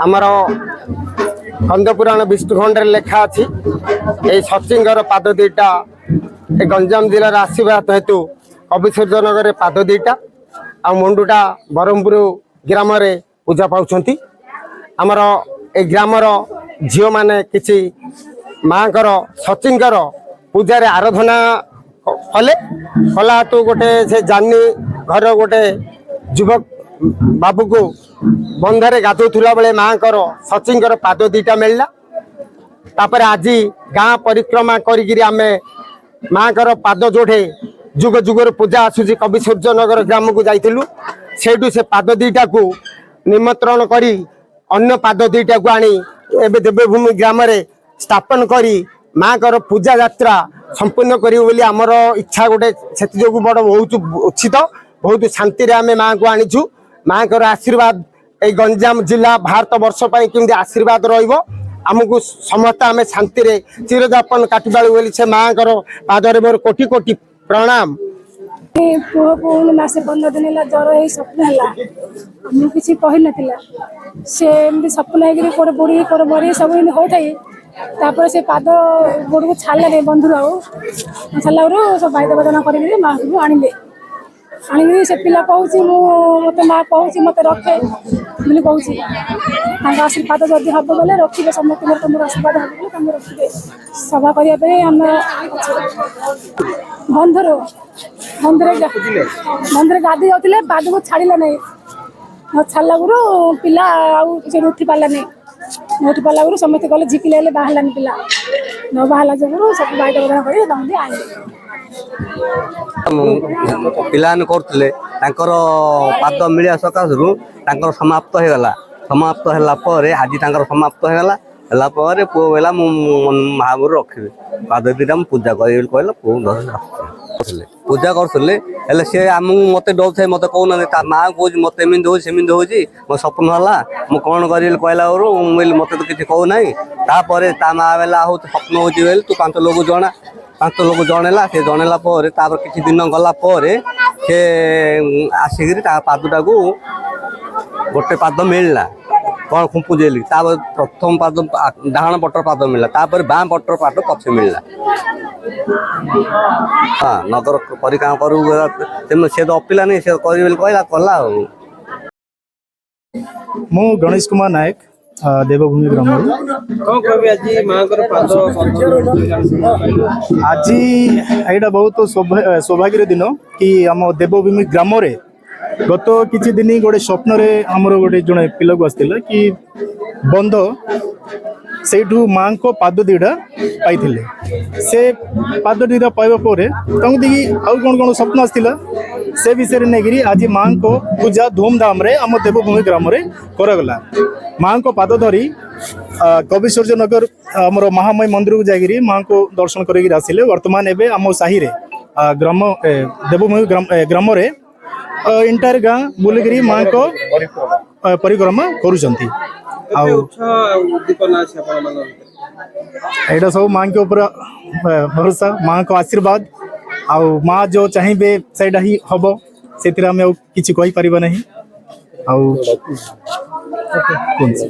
ଆମର କନ୍ଦପୁରାଣ ବିଷ୍ଣୁଖଣ୍ଡରେ ଲେଖା ଅଛି, ଏଇ ସଚିଙ୍କର ପାଦ ଦୁଇଟା ଏ ଗଞ୍ଜାମ ଜିଲ୍ଲାର ଆଶୀର୍ବାଦ ହେତୁ କବିସୂର୍ଯ୍ୟନଗରରେ ପାଦ ଦୁଇଟା ଆଉ ମୁଣ୍ଡୁଟା ବ୍ରହ୍ମପୁର ଗ୍ରାମରେ ପୂଜା ପାଉଛନ୍ତି। ଆମର ଏଇ ଗ୍ରାମର ଝିଅମାନେ କିଛି ମାଆଙ୍କର ସଚିଙ୍କର ପୂଜାରେ ଆରାଧନା କଲେ। କଲା ହେତୁ ଗୋଟେ ସେ ଜାନି ଘର ଗୋଟେ ଯୁବକ ବାବୁକୁ ବନ୍ଧରେ ଗାଧୋଉଥିଲା ବେଳେ ମାଆଙ୍କର ସଚିଙ୍କର ପାଦ ଦୁଇଟା ମିଳିଲା। ତାପରେ ଆଜି ଗାଁ ପରିକ୍ରମା କରିକିରି ଆମେ ମାଆଙ୍କର ପାଦ ଯୋଉଠି ଯୁଗ ଯୁଗରୁ ପୂଜା ଆସୁଛି କବି ସୂର୍ଯ୍ୟନଗର ଗ୍ରାମକୁ ଯାଇଥିଲୁ। ସେଇଠୁ ସେ ପାଦ ଦୁଇଟାକୁ ନିମନ୍ତ୍ରଣ କରି ଅନ୍ୟ ପାଦ ଦୁଇଟାକୁ ଆଣି ଏବେ ଦେବଭୂମି ଗ୍ରାମରେ ସ୍ଥାପନ କରି ମାଆଙ୍କର ପୂଜା ଯାତ୍ରା ସମ୍ପୂର୍ଣ୍ଣ କରିବୁ ବୋଲି ଆମର ଇଚ୍ଛା ଗୋଟେ। ସେଥିଯୋଗୁଁ ବଡ଼ ବହୁତ ଉତ୍ସିତ, ବହୁତ ଶାନ୍ତିରେ ଆମେ ମାଆଙ୍କୁ ଆଣିଛୁ। ମାଆଙ୍କର ଆଶୀର୍ବାଦ ଏଇ ଗଞ୍ଜାମ ଜିଲ୍ଲା, ଭାରତ ବର୍ଷ ପାଇଁ କେମିତି ଆଶୀର୍ବାଦ ରହିବ, ଆମକୁ ସମସ୍ତେ ଆମେ ଶାନ୍ତିରେ ଚିରଯାପନ କାଟିପାରୁ ବୋଲି ସେ ମାଆଙ୍କର ପାଦରେ ମୋର କୋଟି କୋଟି ପ୍ରଣାମ। ପୁଅକୁ ମାସେ 15 ଦିନ ହେଲା ଜ୍ୱର ହେଇ ସ୍ୱପ୍ନ ହେଲା। ମୁଁ କିଛି କହିନଥିଲା। ସେ ଏମିତି ସ୍ୱପ୍ନ ହେଇକିରି କୋଉଠି ବୁଡ଼ି, କୋଉଠି ମରି, ସବୁ ଏମିତି ହଉଥାଏ। ତାପରେ ସେ ପାଦ ଗୋଡ଼କୁ ଛାଡ଼ିଲାନି ବନ୍ଧୁରୁ। ଆଉ ଛାଡ଼ିଲା ବେଳରୁ ସବୁ ବାଇଦ ବାଜନା କରିକିରି ମାଆକୁ ଆଣିଲେ। ଆଣିକିରି ସେ ପିଲା କହୁଛି, ମୁଁ ମୋତେ ମା କହୁଛି, ମୋତେ ରଖେ ବୋଲି କହୁଛି। ତାଙ୍କ ଆଶୀର୍ବାଦ ଯଦି ହବ ବୋଲେ ରଖିବେ ସମସ୍ତଙ୍କର। ତମର ଆଶୀର୍ବାଦ ହବ ବୋଲେ ତାଙ୍କୁ ରଖିବେ। ସଭା କରିବା ପାଇଁ ଆମେ ଅଛୁ। ବନ୍ଧରୁ ବନ୍ଧରେ ଗାଧୋଇ ଯାଉଥିଲେ, ପାଦକୁ ଛାଡ଼ିଲା ନାହିଁ। ନ ଛାଡ଼ିଲା ଗୁରୁ ପିଲା ଆଉ ସେଠୁ ଉଠି ପାରିଲାନି। ନ ଉଠି ପାରିଲା ଗୁରୁ ସମସ୍ତେ ଗଲେ, ଝିକିଲେ, ହେଲେ ବାହାରିଲାନି ପିଲା। ନ ବାହାରିଲା ଯୋଗୁରୁ ସବୁ ବାଇଦ ବଦନା କରି ତାଙ୍କୁ ଆଣିଲେ। ପିଲାମାନେ କରୁଥିଲେ, ତାଙ୍କର ପାଦ ମିଳିବା ସକାଶରୁ ତାଙ୍କର ସମାପ୍ତ ହେଇଗଲା। ସମାପ୍ତ ହେଲା ପରେ, ଆଜି ତାଙ୍କର ସମାପ୍ତ ହେଇଗଲା। ହେଲା ପରେ ପୁଅ କହିଲା, ମୁଁ ମହାପ୍ରଭୁ ରଖିବି, ପାଦ ଦୁଇଟା ମୁଁ ପୂଜା କରିବି ବୋଲି କହିଲା। ପୁଅ ଧରି ଆସୁଥିଲେ, ପୂଜା କରୁଥିଲେ। ହେଲେ ସେ ଆମକୁ ମୋତେ ଡରୁଥାଏ, ମୋତେ କହୁନାହାନ୍ତି। ତା ମାଆ କହୁଛି, ମୋତେ ଏମିତି ହଉଛି, ସେମିତି ହଉଛି, ମୋ ସ୍ୱପ୍ନ ହେଲା, ମୁଁ କ'ଣ କରିବି ବୋଲି କହିଲା ବେଳରୁ ମୁଁ କହିଲି, ମୋତେ ତ କିଛି କହୁନାହିଁ। ତାପରେ ତା ମା କହିଲା, ହଉ, ସ୍ୱପ୍ନ ହଉଛି ବୋଲି ତୁ ପାଞ୍ଚ ଲୋକ ଜଣା। ପାଞ୍ଚ ଲୋକ ଜଣେଇଲା। ସେ ଜଣେଇଲା ପରେ ତାପରେ କିଛି ଦିନ ଗଲା ପରେ ସେ ଆସିକିରି ତା ପାଦଟାକୁ, ଗୋଟେ ପାଦ ମିଳିଲା। କ'ଣ ଖୁମ୍ପୁଛି ବୋଲି। ତାପରେ ପ୍ରଥମ ପାଦ ଡାହାଣ ପଟର ପାଦ ମିଳିଲା, ତାପରେ ବାଁ ପଟର ପାଦ ପଛେ ମିଳିଲା। ହଁ, ନଗର ପରିକ୍ରମା କରୁ। ତେଣୁ ସେ ତ ଅପିଲାନି, ସେ କରିବି ବୋଲି କହିଲା, କଲା ଆଉ। ମୁଁ ଗଣେଶ କୁମାର ନାୟକ, ଦେବଭୂମି ଗ୍ରାମରୁ। କଣ କହିବେ, ଆଜି ମାଙ୍କର ପାଦ? ଆଜି ଏଇଟା ବହୁତ ସୌଭାଗ୍ୟର ଦିନ କି ଆମ ଦେବଭୂମି ଗ୍ରାମରେ ଗତ କିଛି ଦିନ ଗୋଟେ ସ୍ୱପ୍ନରେ ଆମର ଗୋଟେ ଜଣେ ପିଲାକୁ ଆସିଥିଲା କି ବନ୍ଧ ସେଇଠୁ ମାଙ୍କ ପାଦ ଦୁଇଟା ପାଇଥିଲେ। ସେ ପାଦ ଦୁଇଟା ପାଇବା ପରେ ତାଙ୍କୁ ଦେଖି ଆଉ କ'ଣ କ'ଣ ସ୍ୱପ୍ନ ଆସିଥିଲା, ସେ ବିଷୟରେ ନେଇକିରି ଆଜି ମାଙ୍କ ପୂଜା ଧୁମଧାମରେ ଆମ ଦେବଭୂମି ଗ୍ରାମରେ କରାଗଲା। ମାଙ୍କ ପାଦ ଧରି କବିସୂର୍ଯ୍ୟନଗର ଆମର ମହାମୟୀ ମନ୍ଦିରକୁ ଯାଇକିରି ମାଙ୍କୁ ଦର୍ଶନ କରିକିରି ଆସିଲେ। ବର୍ତ୍ତମାନ ଏବେ ଆମ ସାହିରେ ଗ୍ରାମ ଦେବଭୂମି ଗ୍ରାମରେ ଏଣ୍ଟାୟାର ଗାଁ ବୁଲିକିରି ମାଙ୍କ ପରିକ୍ରମା କରୁଛନ୍ତି। ଆଉ ଉତ୍ସାହ ଆଉ ଉଦ୍ଦୀପନା ଅଛି ଆପଣମାନଙ୍କ ଭିତରେ? ଏଇଟା ସବୁ ମାଙ୍କ ଉପରେ ଭରସା, ମାଙ୍କ ଆଶୀର୍ବାଦ। ଆଉ ମା ଯୋଉ ଚାହିଁବେ ସେଇଟା ହିଁ ହବ। ସେଥିରେ ଆମେ ଆଉ କିଛି କହିପାରିବା ନାହିଁ। ଆଉ କୁହନ୍ତୁ।